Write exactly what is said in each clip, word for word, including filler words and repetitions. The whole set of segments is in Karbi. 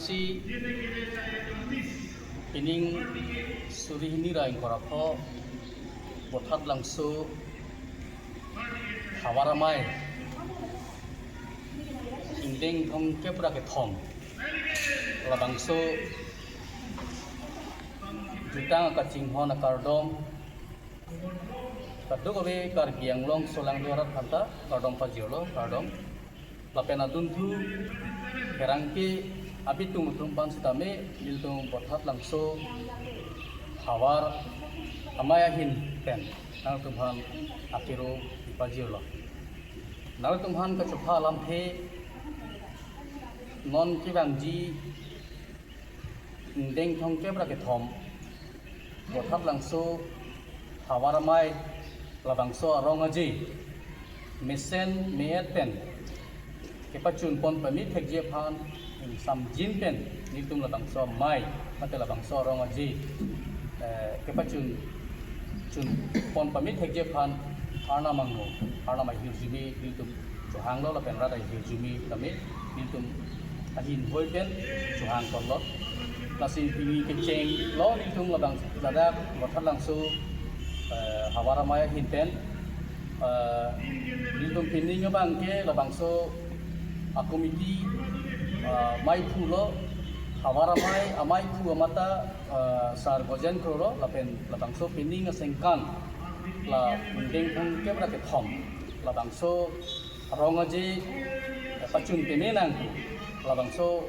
Si pining suri hini ra ingkoi ra pho Bothatlangso Havar Amei ingdeng thomkep ra kethom labangso jutang akachinghon akardom kadokave Karbi Anglong solangdo arat aphanta kardom pajirlo, kardom. Lapen adunthu pherangke abitung atum aphan sitame nelitum Bothatlangso Havar Amei ahin pen nangtum aphan akero pajirlo. Nangtum aphan kachopha alamthe, non kevangji ingdeng thomkep ra kethom Bothatlangso Havar Amei labangso arong aje mesen me-et pen kepachun pon pame thekji aphan ingsamjin pen nelitum labangso amei mate labangso arong aje, eh, kepachun chun pon pame thekji aphan Arnam angno, Arnam ahirjume nelitum chohanglo lapen rat ahirjume tame nelitum ahin hoi pen chohang ponlo. Lasi pini kechenglo nelitum labang ladak Bothatlangso, eh, Havar Amei ahin pen, eh, nelitum pining abangke labangso akomiti, eh, meiphulo, Havar Amei ameiphu amata, eh, Sar Gojen Kro lo, lapen labangso pining asengkan la ingdeng thomkep ra kethom labangso arong aje, eh, pachun peme nang labangso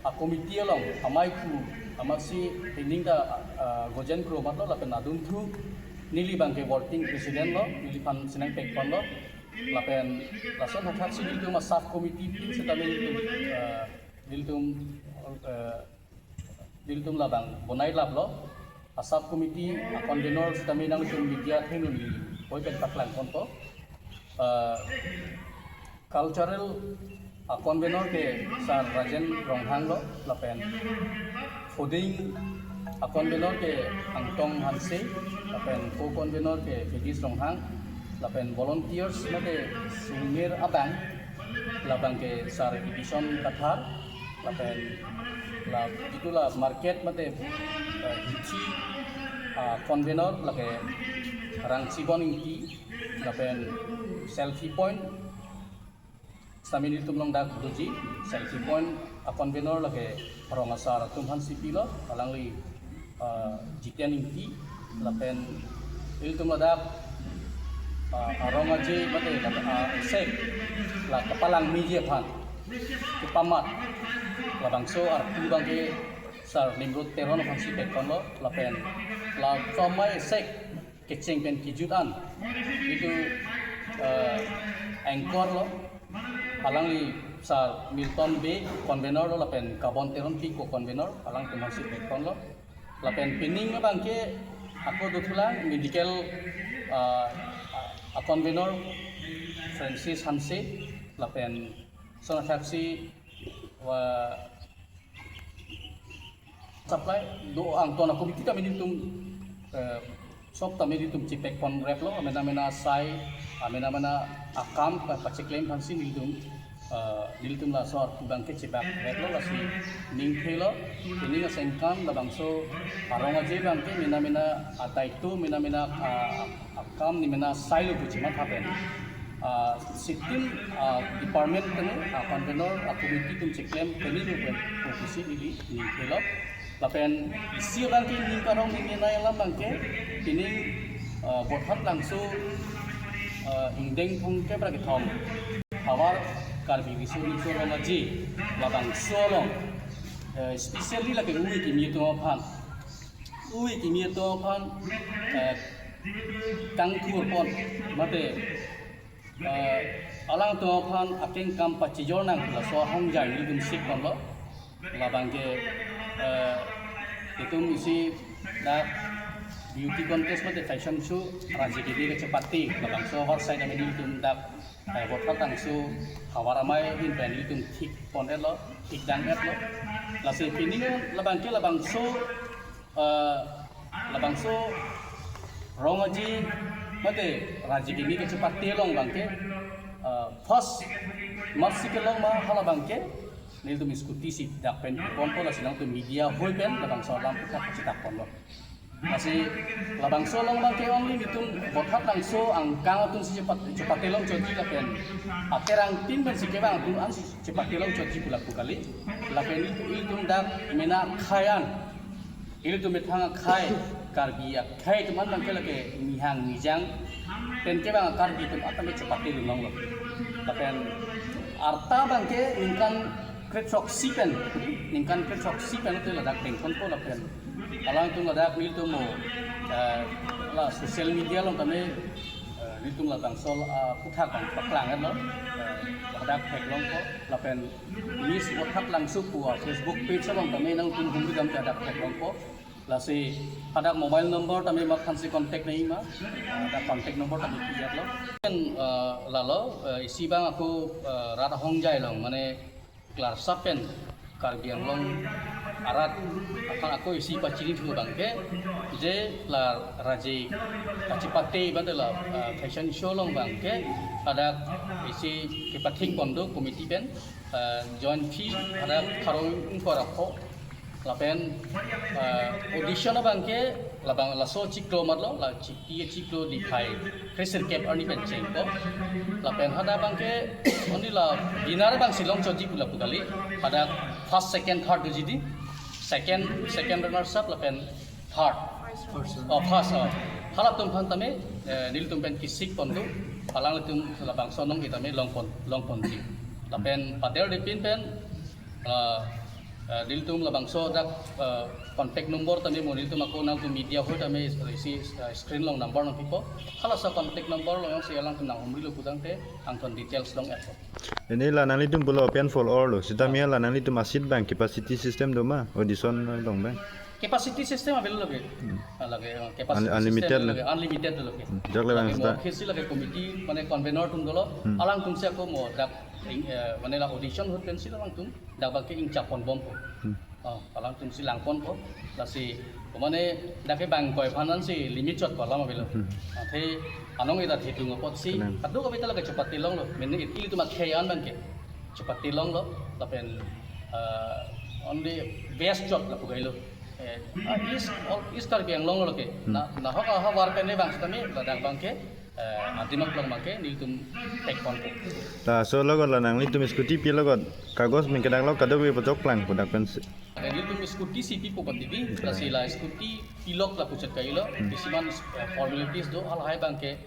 akomiti along ameiphu amatsi pining ta, ah, Gojen Kro amatlo lapen adunthu neli abangke working president lo, neliphan sinang pek ponlo lapen lason hathak si nelitum a sub committee pen sitame nelitum, ah, nelitum, ah, nelitum labang bonai laplo. A sub committee a convener sitame nangtum media athengno neli hoi pen paklang ponpo. Ah, cultural a convener ke Sar Rajen Ronghang lo, lapen fooding a convener ke Angtong Hanse, lapen co-convener ke Fidis Ronghang, lapen volunteers mate singmir abang labangke Sar Edison Kathar, lapen la jitu la market mate, eh, hithi, ah, convener lake Rangchibon Ingti, lapen selfie point sitame nelitum along dak doji, selfie point a convener lake rong asar atum aphan si pilo, alangli, ah, Jiten Ingti, lapen ilitum ladak, ah, arong aje mate lapen, ah, sek la kapalangmeji aphan kepamat labangso arpu abangke Sar Nimrod Teron aphan si pek ponlo, lapen la chomai sek kecheng pen kejut an itum, eh, anchor lo, alangli Sar Milton Bey convener lo, lapen Kabon Teronpi co-convener, alangtum aphan si pek ponlo. Lapen pining abangke ako dothulang medical, eh, a convener Francis Hanse, lapen lason hathak si wa supply do angton a committee tame nelitum, eh, sop tame nelitum chepek pon rep lo, amena mena sai, amena mena akam pa, pacheklem aphan si nelitum, eh, nelitum laso arpu abangke chebak rep lo, lasi ningthe lo, pining asengkan labangso arong aje abangke mena mena a daito, mena mena, ah, akam ne mena sai lo pu chematha pen, ah, sitame, ah, department tame, ah, convener, ah, committee atum cheklem pen nelitum pen pu pusi neli ningthe lo. Lapen isi abangke ning karong ning nai alam abangke pining, ah, Bothatlangso, ah, ingdeng thomkep ra kethom Havar Karbi Riso Nimso Rong Aje labangso along, eh, especially lake ove kimi atum aphan, ove kimi atum aphan, eh, kangthur pon mate, eh, alangtum aphan akeng kam pachijor nang laso ahongjai nelitum sik ponlo. Labangke, eh, itum isi dak beauty contest mate fashion show Raji K D kachepate labangso horsai tame nelitum dak, eh, Bothatlangso Havar Amei ahin pen nelitum thik pon-etlo, thik dang-etlo. Lasi pining labangke labangso, eh, labangso rong aje mate Raji K D kachepate along abangke, eh, first matsi kelong ma halabangke nelitum scooty si dak pen ponpo, lasi nangtum media hoi pen labangso alam aphuthak chetak ponlo. Lasi labangso along abangke only nelitum Vothatlangso angkang atum si chepat-, chepatelong chotji lapen aterang tin pen si kevang atum an si chepatelong chotji pu lapu kali. Lapen nelitum, ilitum dak mena akhei an, ilitum methang akhei, Karbi akhei atum an abangke lake nihang nijang pen kevang Karbi atum an tame chepatelong longlo. Lapen arta abangke ningkan krethrok si pen, ningkan krethrok si pen te ladak dengponpo lapen alangtum ladak nelitum mo, eh, la social media along tame, eh, nelitum labangso, ah, aphuthak abang paklang etlo, eh, ladak theklongpo lapen Miss Vothatlangso pu a Facebook page along tame nangtum humri dam te ladak theklongpo. Lasi hadak mobile number tame mat aphan si contact nangji ma, hadak contact number tame pi-etlo. Pen, eh, lalo, eh, isi abang ako, eh, rat ahongjai along, mane klarsap pen Karbi Anglong arat aphan ako isi pachini thu abangke, je la raje kachepate bate la, eh, fashion show along abangke hadak isi kepathik pon do committee pen, eh, join fee hadak pharo ingkoi ra pho. Lapen, eh, audition abangke labang laso chiklo matlo, la chiki chiklo diphai kresirkep arni pen chengpo. Lapen hadak abangke only la winner abang si long chotji pu lapu kali. Hadak first, second, third doji di. Second, second runners up lapen third. Oh, first, oh. Halatum aphan tame, eh, nelitum pen kesik pon do. Alangtum labangso anong tame longpon, longponji. Lapen padel dipin pen, eh, eh, nelitum labangso dak, eh, contact number tame mo nelitum ako nangtum media hoi tame isi, eh, screen along number nangpipo. Halaso contact number along si alangtum nanghumrilo putangte angthon details long-etpo. Ini la nanglitum pulo open for all lo. Sitame la nanglitum a-seat abang capacity system do ma? Audition along abang. Capacity system available lake. Hmm. Ah, lake, ah, capacity Un-, unlimited system lo. Lake, unlimited lo lake. Hmm. Jak le lake bang mo sita. Khesi lake committee mane convener atum dolo. Hmm. Alangtum si ako mo dak ing, eh, mane la audition ahut pensi alangtum dak abangke ingchap ponbompo. Hmm. Oh, alangtum si langponpo. Lasi, mane dak ke bang ingkoi aphan an si limit chot ko alam avelo. Hmm. Athe anong ida thedung apotsi. Kalang. Kadokave ta lake chepatelonglo. Mane ilitum akhei an abangke chepatelonglo. Lapen, eh, only best chot lapu kailo. Eh, ah, East, all East Karbi Anglong lo ke. Hmm. Na, nahok ahavar pen le bang sitame ladak abangke, eh, adimak long abangke nelitum pek ponpo. Laso logot la nanglitum scooty pi logot kagos min kedaklo kadokave pachok plang pu dak pensi. Lake nelitum scooty si pipo pon titi, lasi la scooty pilok lapu chot kailo, hmm, kisiman, eh, formalities do, halahai abangke,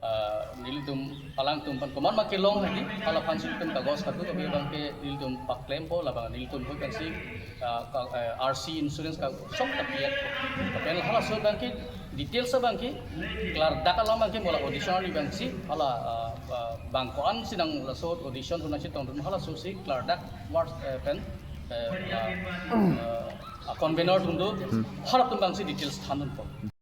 eh, nelitum alangtum aphan komat ma kelong hadi, hala aphan si nelitum kagos kadokave abangke nelitum paklempo, labang nelitum hoi pensi, eh, ka, eh, R C insurance ka sok ta pi-et. Lapen halaso abangke details abangke klardak alam abangke mo la audition arni abangsi hala, eh, eh, bang ko-an si nang laso audition ahut nangchetongdun halaso si klardak wars, eh, pen, eh, la, eh, a-convener atum do, hmm, halatum abangsi details thandunpo.